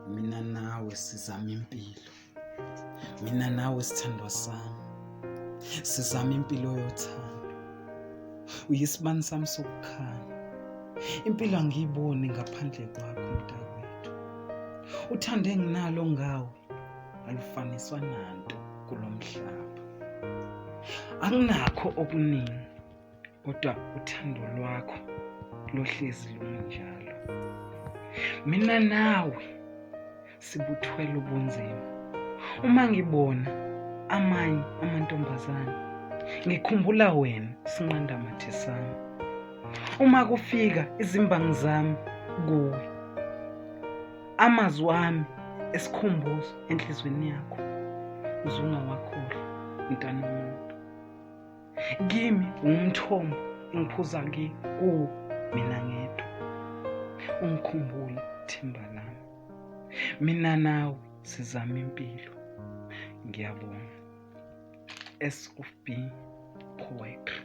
Mina nawe sizama impilo. Mina nawe sithandwa sami. Sizama impilo yothando. Uyisibani sami sokukhanya. Impilo angiyiboni ngaphandle kwakho mntakwethu. Uthando enginalo ngawe alufaniswa nanto kulo mhlaba. Anginakho okuningi kodwa uthando lwakho lohlezi lunjalo. Mina nawe sibuthwele ubunzima. Uma ngibona amanye amantombazane ngikhumbula wena sinqandamathe sami. Uma kufika izimbangi zami kuwe, amazwi ami esikhumbuzo enhlizweni yakho uzungawakhohlwa mntanomuntu. Kimi umthombo engiphuza kuwo mina ngedwa. Ungikhumbule themba lami. Mina nawe sizama impilo. Ngiyabonga. S of B Poetry.